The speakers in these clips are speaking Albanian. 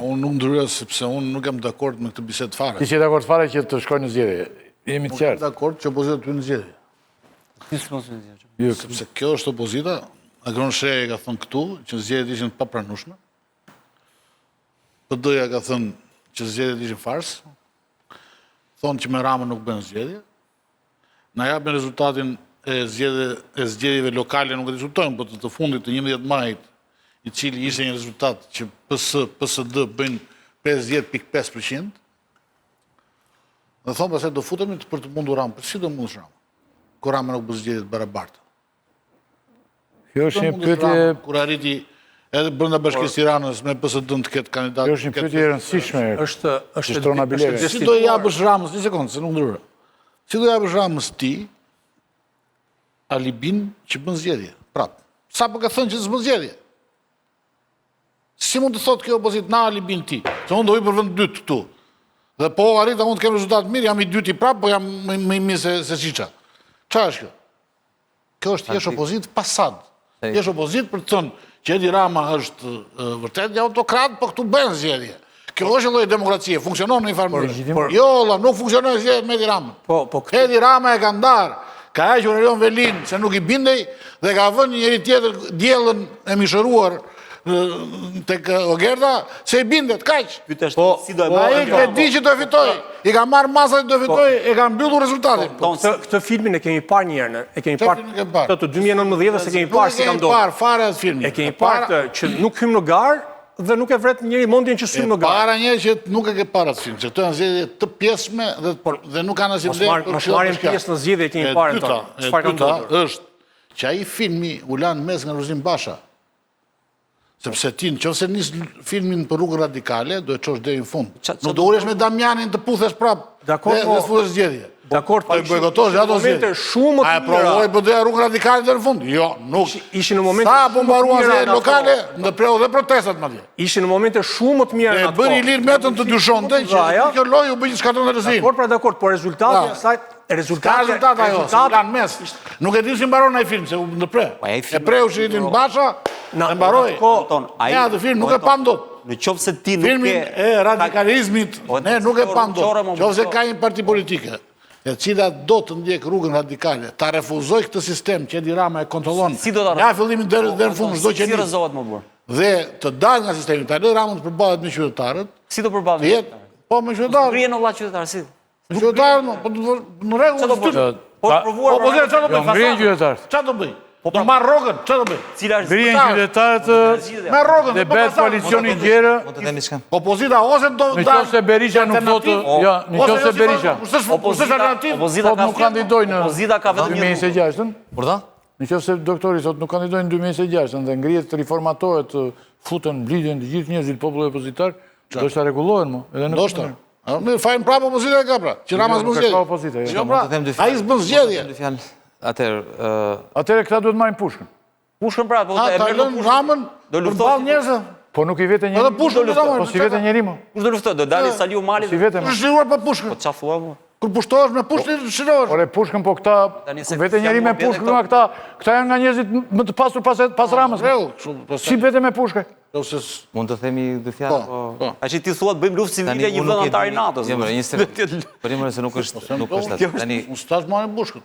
Unë nuk ndërhyra sepse unë nuk jam dakord me këtë bisedë fare. Ti s'je dakord fare që të shkojnë në zgjedhje. Jemi të Nuk jam qartë. dakord që opozita të hyjë në zgjedhje. Si s'mos në zgjedhje? Jo, Sepse kjo është opozita, Agron Shehaj ka thënë këtu që zgjedhjet ishin të papranueshme. PD-ja ka thënë që zgjedhjet ishin farsë. Thonë që me Ramën nuk bën zgjedhje. Na japin rezultatin e zgjedhje e zgjedhjeve lokale nuk e diskutojmë, po të, të fundit të 11 majit, i cili ishte një rezultat që PS, PSD bëjnë 50.5%. Dhe thonë pastaj do futemi për të mundur Ramën. Po si do mundesh Ramën? Kur Rama nuk bën zgjedhje të barabarta. Kjo është Do një mundesh pyetje, Ramën kur arriti edhe brenda Bashkisë Tiranës me PSD-n të ketë kandidat. kjo është një të ketë pyetje e rëndësishme. Është është Shtron Abileve. është Si do i japësh Ramës, një sekondë, se nuk ndryra. Si do i japësh Ramës ti alibin që bën zgjedhje? Prap. Sapo ka thënë që s'bën zgjedhje. Si mund të thotë kjo opozitë na alibin ti? Se unë do vi për vend dytë këtu. Dhe po arrita unë të kem rezultat mirë, jam i dyti prap, po jam më më i mirë se se Çiça. Çfarë është kjo? Kjo është thjesht opozitë fasad. Thjesht opozitë për të thënë që Edi Rama është e, vërtet një autokrat, po këtu bën zgjedhje. Kjo është një lloj demokracie, funksionon në një farë mënyrë. Por- Jo, valla, nuk funksionon zgjedhjet me Edi Ramën. Po, po këtë Edi Rama e ka ndarë, ka hequr Erion Velin se nuk i bindej dhe ka vënë një njeri tjetër diellën e mishëruar e, tek Ogerta se i bindet, kaq. Pyetja është si do e Po ai marrë e di që do e fitoj. I ka marrë masat që do e fitoj, e ka mbyllur rezultatin. Anton, këtë këtë filmin e kemi parë një herë, ne. E kemi Këtë parë filmin e kemi parë. këtë të 2019-s e kemi Nuk parë e si ka kemi ndodhur. parë fare atë filmin. E kemi parë këtë që nuk hym në garë dhe nuk e vret njeri mendjen që s'hym E në garë. para një që nuk e ke parë atë film, se këto janë zgjedhje të pjesshme dhe dhe nuk kanë asnjë Mos vlerë. marr- për mos këshillat marrim bashkiak. pjesë në zgjedhje, kemi E parë, dyta, Anton, e çfarë ka dyta ndodhur? është që ai filmi u la në mes nga Lulzim Basha. Sepse ti në qoftë se nis filmin për rrugën radikale, do e çosh deri në fund. Ça- ça Nuk do ulesh me Damianin të puthesh prap. Dakor, dhe, po- dhe futesh zgjedhje. Dakor, po Po bojkotosh ishin ato momente zgjedhje. shumë më A e të mira. provoi PD-ja rrugën radikale deri në fund? Jo, nuk. Ishin në momente Sa shumë po më të mbaruan mira zgjedhjet në ato lokale, ndërpreu dhe protestat madje. Ishin në momente shumë më të mira E në atë bëri kohë. Ilir Metën të dyshonte që Dhaja. kjo lojë u bë që shkatërron LSI-n. Dakor, pra dakor, por rezultati Pra. asaj Ka rezultati rezultat ajo, se u la në mes. Nuk e di si mbaron ai film, se u ndërpre. Po, ai E film- preu shiritin Basha, Na- e mbaroi. në atë kohë- Anton, ai Ne atë film nuk e Anton, pam dot. Në qoftë se ti nuk Filmin ke e radikalizmit Po, ne nuk e pam dot. Qore, mo, Qofse qore. ka një parti politike e cila do të ndjek rrugën radikale, ta refuzoj këtë sistem që Edi Rama e kontrollon. Si do ta Nga fillimi deri deri në fund çdo Si qenis. rrëzohet më burr? Dhe të dalë nga sistemi, ta lërë Ramën të përballet me qytetarët, Si do përballet? të jetë po me qytetarët. Ngrihen vëlla qytetar, si? Me qytetarët, mo, po të- në rregull. Çfarë do s'ty- bëj? Po Ta- provuar. Po po çfarë do Jo, bëj? ngrihen qytetarët. Çfarë do bëj? Do marr rrogën, çfarë do bëj? Cila është Ngrihen qytetarët zgjidhja? Me rrogën, dhe do bëhet pasar. koalicioni gjerë. Mund të them diçka? Opozita ose do Në qoftë se Berisha nuk thotë, ja, në ose qoftë se jo si Berisha Kush është kush është alternativë? Opozita thotë ka nuk kandidoj në Opozita ka vetëm një rrugë. 2026-ën, Urdhë? në qoftë se doktori thotë nuk kandidoj në 2026-ën dhe ngrihet reformatohet, futen, mblidhen të gjithë njerëzit populli opozitar, do të rregullohen më, edhe në Ndoshta. A mirë, fajin prapë opozita e ka pra, që Rama s'bën Nuk e zgjedhje. ka opozita, jo. Jo Mund pra, të them dy fjalë. ai s'bën zgjedhje. Mund të them dy fjalë. Atëherë, ë, Atëherë këta duhet marrin pushkën. Pushkën pra, po Ha, e ta merr lënë pushkën. Ramën Do luftoj përballë si- njerëzve. Po nuk i vete njeri. Edhe pushkën do ta marrin. Po si vete njeri më. Kush do luftoj? Do dali Saliu Mali. Si vete më. Kush është liruar pa pushkën? Po çfarë thua më? Kur pushtohesh me pushkë, shirohesh. Ore pushkën po këta, Tani se ku vete njeri janë me mohabete pushkën këto. nga këta, këta janë nga njerëzit më të pasur pas pas Ramës. Rregull, kështu pastaj. Si vete me pushkë? Ose s- mund të themi dy fjalë Po, po. po. A që ti thua të bëjmë luftë civile Tani një unë nuk vend e antar i di- NATO-s. Jo, more, një sekondë. Po more se nuk është nuk është atë. Tani Unë s'tash marrin pushkët.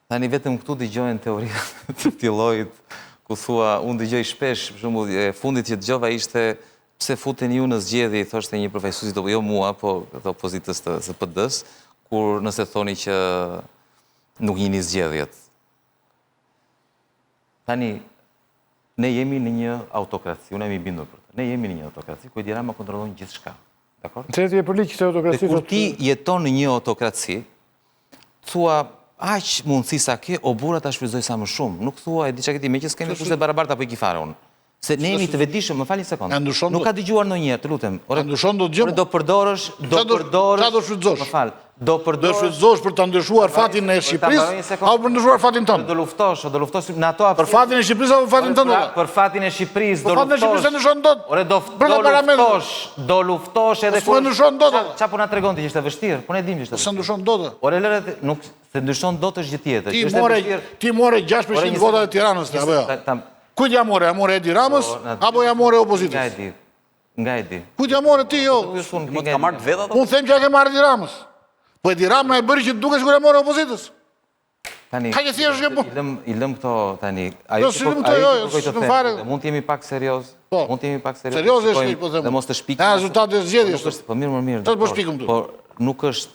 Tani vetëm këtu dëgjohen teoria të këtij llojit ku thua, unë dëgjoj shpesh, për shembull, e fundit që dëgjova ishte pse futeni ju në zgjedhje, i thoshte një përfaqësues i jo mua, po të opozitës të së PD-s, kur nëse thoni që nuk njihni zgjedhjet. Tani ne jemi në një autokraci, unë jam i bindur për të. Ne jemi në një autokraci ku Edi Rama kontrollon gjithçka. Dakor? Treti e përligj këtë Dhe autokraci. kur thotë, ti jeton në një autokraci, thua aq mundësi sa ke, o burra ta shfrytëzoj sa më shumë. Nuk thua e di çka ke ti, meqë s'kemi kushte të barabarta apo i ki fare unë. Se ne jemi të vetëdijshëm, më fal një sekondë. E ndryshon Nuk dot. ka dëgjuar ndonjëherë, të lutem. Ore, E ndryshon dot gjë, Ore, mo. do përdorësh, do Qa do- përdorësh. qa do shfrytëzosh? Më fal, do Do përdorësh. shfrytëzosh për ta ndryshuar fatin e Ta mbaroj një Shqipërisë sekondë. apo për ndryshuar fatin tënd? Do luftosh, do luftosh në ato Për fatin e Shqipërisë apo për fatin tënd? Pra, valla? Për fatin e Shqipërisë do Për fatin e luftosh. Shqipërisë e ndryshon dot. Ore do Brenda do parlamentit. luftosh, do luftosh edhe Po s'po e ndryshon dot, Qa- valla. Qa po na tregon ti që ishte vështirë? Po ne dim që ishte. Se vështirë. ndryshon dot. Ore lëre, të- nuk se ndryshon dot është gjë tjetër. Ti që është e more vështirë. ti more Ore, 6% një votave sekondë. të Tiranës, Një apo jo? sekondë, ta- Kujt ja more? Ja more Edi Ramës Po, na- apo ja more Nga e opozitës? di. Nga e di. Kujt ja more ti jo? Mo të ka marrë të vetat ato? Unë them që ja ke marrë Edi Ramës. Po Edi Rama e bëri që duket sikur e more opozitës. Tani, Kaq e thjeshtë është kjo punë. I lëm, i lëm këto tani. Ajo Jo, që si po, lëm këto, ajo jo, që kërkoj të s'lëm them, fare. dhe mund të jemi pak serioz. Po. Mund të jemi pak serioz. Serioz është shikojmë kjo, po them. Dhe mos të shpikim. Ja, rezultati e zgjedhjes. Po, nuk është, po mirë, më mirë. Çfarë po dakor. shpikim këtu? Por nuk është,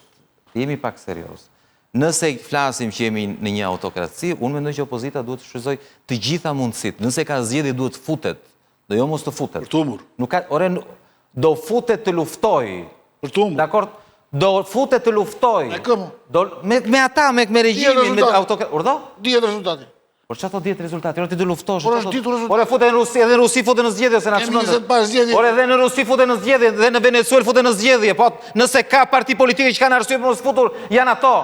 jemi pak serioz. Nëse flasim që jemi në një autokraci, unë mendoj që opozita duhet të shfrytëzojë të gjitha mundësitë. Nëse ka zgjedhje duhet të futet, dhe jo mos të futet. Për të humbur. Nuk ka, ore, nuk- do futet të luftoj. Për të humbur. Dakor, do futet të luftoj. Me kë, mo? Do me me ata, me me regjimin, me rezultati. autokra... Urdhë? Dihet rezultati. Por çfarë thotë dihet rezultati? Ore ti do luftosh. Por çfarë është thotë- ditur rezultati. Ore futen në Rusi, edhe në Rusi futen në zgjedhje ose na Kemi çmendën. 20 pas zgjedhje. Ore edhe në Rusi futen në zgjedhje, dhe në Venezuelë futen në zgjedhje. Po nëse ka parti politike që kanë arsye për mos futur, janë ato.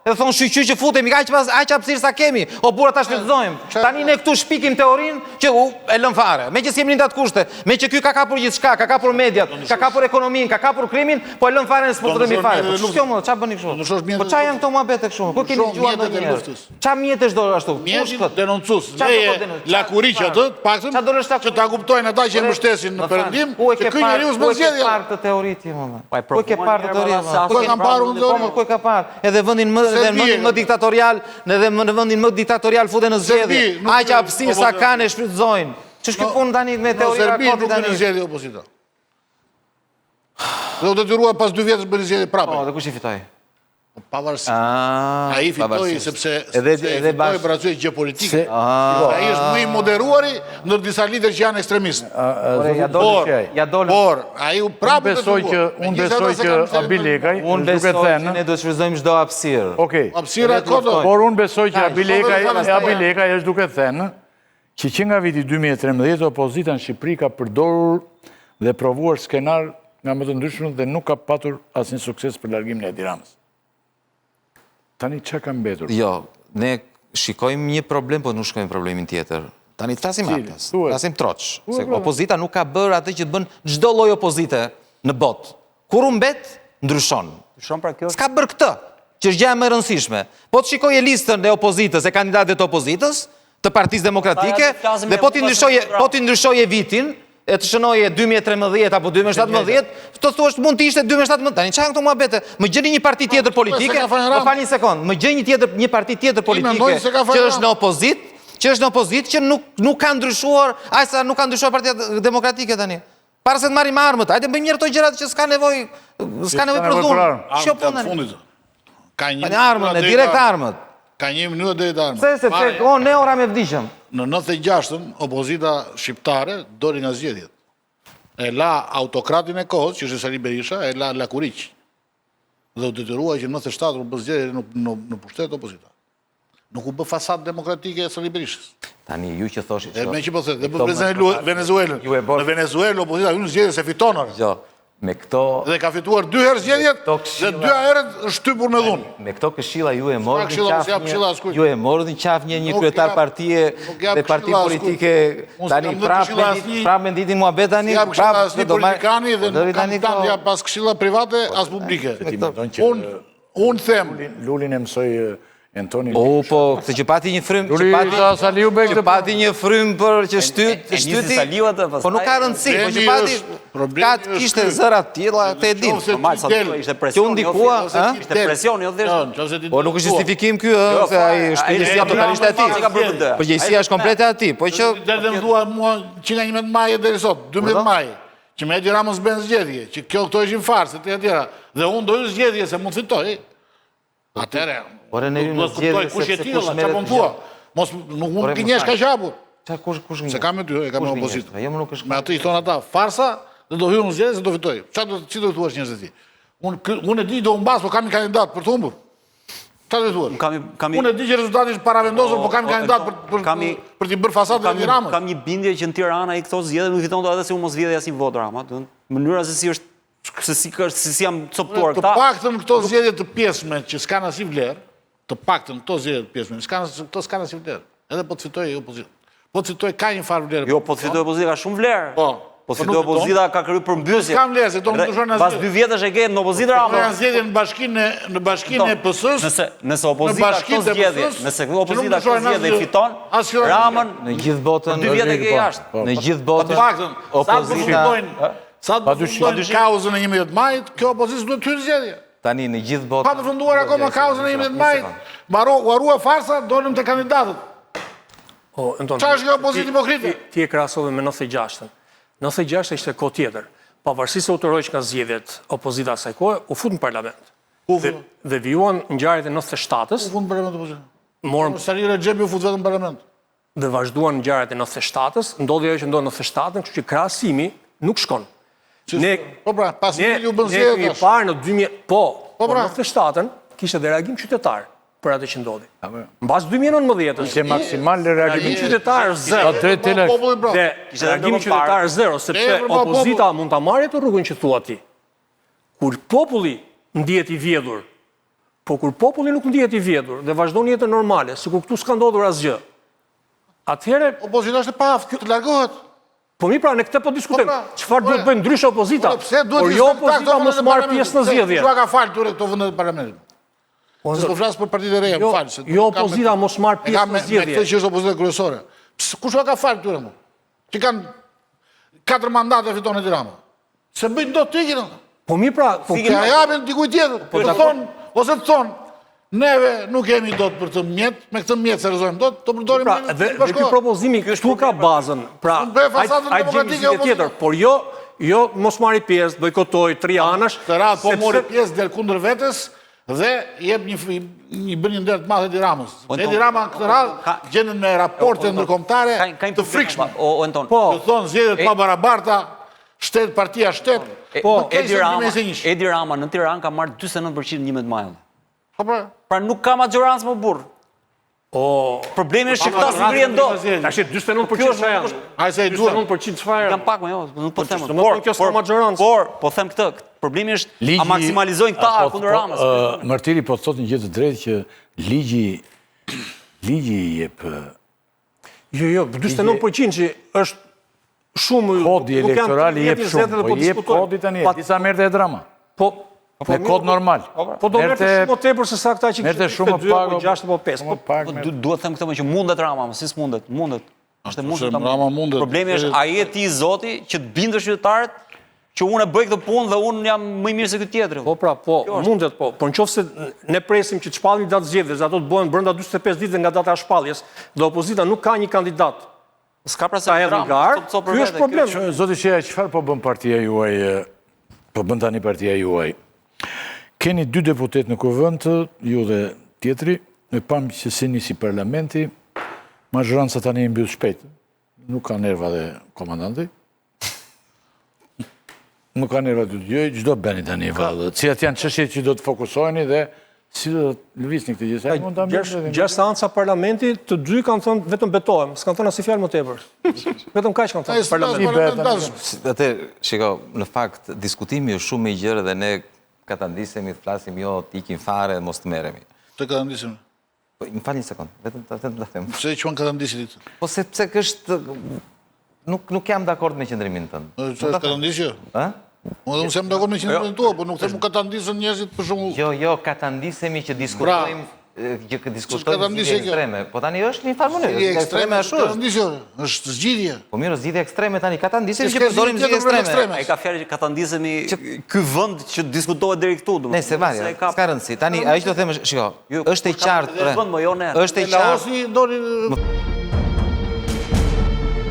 Edhe thonë shyqyr që futemi, aq pas aq hapësirë sa kemi. O burra ta shfrytëzojmë. Çfarë- Tani ne këtu shpikim teorinë që u e lëm fare. Me që s'jemi në atë kushte, me që ky ka kapur gjithçka, ka kapur mediat, ka kapur ekonominë, ka kapur krimin, po e lëm fare ne s'po Do futemi ndryshosh fare. mjetet Po e ç'është kjo më, ç'a bëni kështu? Do ndryshosh mjetet Po e ç'a janë këto muhabete kështu? Ku keni Ndryshosh dëgjuar mjetet e ndonjëherë? luftës. Ç'a mjetesh do ashtu? Mjetin Pushkët. denoncues, Qa do leje po denonc- lakuriq çfarë? atë, të paktën Qa do lësh që ta kuptojnë ata që e Ore, mbështesin në më fal, perëndim, ku e që ke ky parë- njeriu s'bën ku e ke zgjedhje. parë këtë teori ti më? Po e Ku e ke provuan parë këtë njerë, teori? valla, më? se Ku e Ku e ke kam parë unë Po, teori? më, ku e ka parë? Edhe vendin më edhe Serbi vendin e më ka. diktatorial, në edhe në vendin më diktatorial futen në zgjedhje. Serbi, nuk Aq hyn hapësirë sa opozita. kanë e shfrytëzojnë. Ç'është kjo punë tani me Në teori Serbi rakoti nuk hyn tani? në zgjedhje opozita. Dhe u detyrua pas dy vjetësh bëri zgjedhje prapë. Po, dhe kush i fitoi? Pavarësisht. Ah, Ai fitoi pavarësisht. sepse edhe sepse edhe fitoi bash për arsye gjeopolitike. Se- Ai është më i moderuari ndër disa liderë që janë ekstremistë. Ore, ja Por, dolën, ja dolën. por ai u prapë Unë besoj që unë besoj që Abi Lekaj, Unë është duke besoj që thënë, ne duhet shfrytëzojmë çdo hapësirë. Okej. Hapësira e kodo. Por unë besoj që Abi Lekaj, pastaj- Abi Lekaj është duke thënë që që nga viti 2013 opozita në Shqipëri ka përdorur dhe provuar skenar nga më të ndryshëm dhe nuk ka patur asnjë sukses për largimin e Edi Ramës. Tani çka ka mbetur? Jo, ne shikojmë një problem, po nuk shikojmë problemin tjetër. Tani të flasim Cili? haptas, Thuhet. flasim troç. Se opozita nuk ka bërë atë që bën çdo lloj opozite në botë. Kur u mbet, ndryshon. Ndryshon pra kjo. S'ka bërë këtë, që është gjëja më e rëndësishme. Po të shikoje listën e opozitës, e kandidatëve të opozitës, të Partisë Demokratike, Pastaj aty flasim dhe me po t'i Vukas ndryshoje, në program. po t'i ndryshoje vitin, e të shënoje 2013 apo 2017, të thuash mund të ishte 2017. Tani çfarë janë këto muhabete? Më gjeni një parti tjetër politike, se ka fajin më Rama. fal një sekond, më gjeni një tjetër një parti tjetër politike mendojnë se ka fajin që është Rama. në opozitë, që është në opozitë që nuk nuk ka ndryshuar, aq sa nuk ka ndryshuar Partia Demokratike tani. Para se të marrim armët, hajde bëjmë njëherë këto gjërat që s'ka nevojë, s'ka nevojë për nevojë për dhunë. armë. Ç'jo Armët janë punë tani? fundit. Ka një Tani armën, mënyrë e deri direkt te armët. armët. Ka një mënyrë deri te armët. Pse sepse Fare, o ne ora me vdiqëm. Në 96-ën opozita shqiptare doli nga zgjedhjet. E la autokratin e kohës, që ishte Sali Berisha, e la Lakuriq. Dhe u detyrua që në 97 u bë zgjedhje në, në, në pushtet opozita. Nuk u bë fasadë demokratike e Sali Berishës. Tani ju që thoshit. E me që po the, dhe bë Këto presidenti më- Lu- Venezuelën. Ju e bërë- Në Venezuelë opozita hyn në zgjedhje se fiton ore. Jo, me këto Dhe ka fituar dy herë zgjedhjet Këto dhe këshilla- dy herë është shtypur me dhunë. me këto këshilla ju e morët në këshilla, mos qafë jap një, këshilla askujt. ju e morët në qafë një një Nuk kryetar jap- partie nuk jap dhe parti këshilla askujt. politike Unë tani s'kam dhënë prapë këshilla me dit- asnjë- prapë me ditin muhabet tani, Jap këshilla prapë asnjë do marr- politikani dhe Po, deri nuk kam tani plan këto- jap as këshilla private as publike. Ti mendon që Unë unë them, Lulin e mësoi eh, Antoni O, po, këtë që pati një frymë, që Luli pati, tha Saliu Beg që të pati një frymë për që shtyt, e nisi shtyти. Saliu atë, pastaj- Po nuk ka rëndësi, po që Problemi pati është- problemi ka është kishte ky. zëra të tilla, të e din. Qofse Normal, sa ti del, thua, ishte Që u presion, jo ndikua, thjesht, ë? ishte presion, jo thjesht. Jo, nëse ti Po nuk është thua, justifikim ky, ë, Jo, se ai fare, është ai- përgjegjësia ai- totalisht e ai- atij. ka bërë PD. Përgjegjësia është komplete e atij, po që Ti del dhe më thua mua që nga 11 maj e deri sot, 12 maj, që me Edi Ramën s'bën zgjedhje, që kjo këto ishin farsë etj etj. Dhe unë do ju zgjedhje se mund fitoj. Atëherë, Ore, ne hyjmë duhet në kuptoj zgjedhje kush je sepse ti, kush valla, merret çfarë po më thua? Mos nuk mund Ore, të gënjesh mos kaq hapur. Qa kush kush Se kam me ty, e kam me Kush opozitën. gënjesh? Jo, më nuk është. Me atë i thonë ata farsa dhe do hyjnë në zgjedhje se do fitoj. Çfarë do si do i thuash njerëzve ti? Unë kë- unë e di do humbas, po kam një kandidat për të humbur. Çfarë do i thuash? Unë kam një- kam një- Unë e di që rezultati është paravendosur, po kam një O, o, kandidat për për kam një- për t'i bërë fasadën Kam e një, Ramës. kam një bindje që në Tiranë ai këto zgjedhje nuk fiton dot edhe si u mos vjedhë asnjë votë Rama, do të thënë, mënyra se si është se si ka se si janë coptuar Të këta. paktën këto zgjedhje të pjesshme që s'kan asnjë vlerë, të paktën këto zgjedhje të pjesshme, s'kan këto s'kan asnjë vlerë. Edhe po të fitoj opozita. Po të fitoj ka një farë vlerë. Jo, po të fitoj opozita ka shumë vlerë. Po. Po Po të fitoj nuk fiton. opozita ka kryer përmbysje. S'kam vlerë, se këto nuk Dhe ndryshojnë asgjë. Pas dy vjetësh e ke në opozitë Këto Rama. janë zgjedhje në bashkinë e në bashkinë e PS-s. Nëse nëse në opozita këto bashkitë e zgjedhje, PS-s, nëse që nuk opozita këto ndryshojnë zgjedhje asgjë. fiton, As fillon Ramën Në gjithë botën, dy vjet e ke Po, jashtë. po. në gjithë botën, Të paktën, sa opozita përfundojnë, Sa të përfundojnë kauzën e 11 majit, kjo opozitë s'duhet të hyjë në zgjedhje. Tani në gjithë botën... Pa përfunduar akoma kauzën e 11 majit, mbaru, u harrua farsa, dolëm te kandidatët. O, Anton, Çfarë është kjo opozitë hipokrite? Ti e krahasove me 96-ën. 96-a ishte kohë tjetër. Pavarësisht se u tërhoq nga zgjedhjet opozita asaj kohe, u fut në parlament. U fut. Dhe, dhe vijuan ngjarjet e 97-ës. U fut në parlament opozita. Morën Sali Rexhepi u fut vetëm në parlament. Dhe vazhduan ngjarjet e 97-ës, ndodhi ajo që ndodhi në 97-ën, kështu që krahasimi nuk shkon. Ne po pra, pas një u bën zgjedhje. Ne kemi parë në 2000, po, po pra. në 97-ën kishte dhe reagim qytetar për atë që ndodhi. Mbas 2019-ës, ishte maksimal reagimi qytetar zero. Ka drejtë Tela. Pra. Dhe reagimi qytetar zero, sepse opozita mund ta marrë atë rrugën që thua ti. Kur populli ndihet i vjedhur, Po kur populli nuk ndihet i vjedhur dhe vazhdon jetën normale, sikur këtu s'ka ndodhur asgjë, atëherë opozita është e paaftë të largohet. Po mirë pra, ne këtë po diskutojmë. Po pra, Çfarë duhet të bëjë ndryshe opozita? Po pse duhet Por jo opozita mos marrë pjesë në zgjedhje. Kush ka falë këtyre këto vende të parlamentit? Po s'po flas për partitë e reja, më jo, fal. Se jo opozita mos marrë pjesë në zgjedhje. Me këtë që është opozita kryesore. Pse kush ka falë këtyre më? Që kanë katër mandate fiton Edi Rama. S'e bëjnë dot të ikin ata. Po mirë pra, po t'ia japin dikujt tjetër. Po të thonë, ose të thonë, neve nuk kemi dot për këtë mjet, me këtë mjet s'e rrëzojmë dot, të përdorim pra, dhe, dhe ky propozimi këtu ka bazën. Pra, ai gjeni tjetër, por jo jo mos marri pjesë, bojkotoj tri anash. Të radhë po mori pjesë del kundër vetes dhe jep një një bën një nder të madh Edi Ramës. Po, Edi Rama këtë radhë gjendet me raporte ndërkombëtare të frikshme. O Anton. Po, të thonë zgjedhje të pabarabarta, shtet partia shtet. Po, Edi Rama, Edi Rama në Tiranë ka marrë 49% në 11 maj. Po pra. Pra nuk ka maxhorancë më burr. O, problemi është që këta s'ngrihen dot. Tash 49% çfarë janë? Ai se i duan. 49% çfarë janë? Kam pak më jo, nuk po them. Por kjo s'ka maxhorancë. Por, po them këtë, problemi është a maksimalizojnë këta po, kundër po, Ramës. Martiri po thotë një gjë të drejtë që ligji ligji i jep Jo, jo, 49% që është shumë kodi elektoral i jep shumë, po i jep kodi tani, disa merrte Edi Rama. Po, po me kod normal. Po, pra. po do merrte shumë më tepër se sa këta që merrte shumë më pak, 6 apo 5. Po, po duhet të them këtë më që mundet Rama, si s'mundet, mundet. Është e mundur ta Rama mundet. Problemi është a je ti i zoti që të bindësh qytetarët që unë e bëj këtë punë dhe unë jam më i mirë se ky tjetri. Po pra, po, mundet po. Por në qoftë se ne presim që të shpallim datë zgjedhjesh, dhe ato të bëhen brenda 45 ditëve nga data e shpalljes, dhe opozita nuk ka një kandidat. S'ka pra se ta hedhë në garë, ky është problem. Zoti Shehaj, çfarë po bën partia juaj, po bën tani partia juaj? Keni dy deputetë në kuvend, ju dhe tjetri, e pamë që si nisi parlamenti, mazhoranca tani i mbyll shpejt. Nuk ka nerva dhe komandanti. Nuk ka nerva të dëgjoj, ç'do bëni tani vallë. Cilat janë çështjet që do të fokusoheni dhe si do të lëvizni këtë gjë? Sa mund ta mbyllim? Gjashtë seanca parlamenti, të dy kanë thënë vetëm betohem, s'kanë thënë asnjë fjalë më tepër. Vetëm kaq kanë thënë parlamenti. Atë, shiko, në fakt diskutimi është shumë i gjerë dhe ne katandisemi, të flasim jo, të ikim fare, mos të merremi. Të katandisemi. Po, më fal një sekond, vetëm ta them ta them. Pse e quan katandisje ti? Po sepse është nuk nuk jam dakord me qëndrimin tënd. Po është katandisje? Ë? Unë dhe unë s'jam dakord me qëndrimin tuaj, po nuk them u katandisën njerëzit për shembull. Jo, jo, katandisemi që diskutojmë pra, që diskutojmë zgjidhje ekstreme. Po tani është një farë mënyrë, zgjidhje ekstreme ashtu është. Katandisje, është zgjidhje. Po mirë, zgjidhje ekstreme tani, katandisemi që përdorim zgjidhje ekstreme. Ai ka fjalë që katandisemi ky vend që diskutohet deri këtu, domethënë. Nëse varia, s'ka rëndësi. Tani ajo që do them është, shiko, është e qartë. Jo, është e qartë.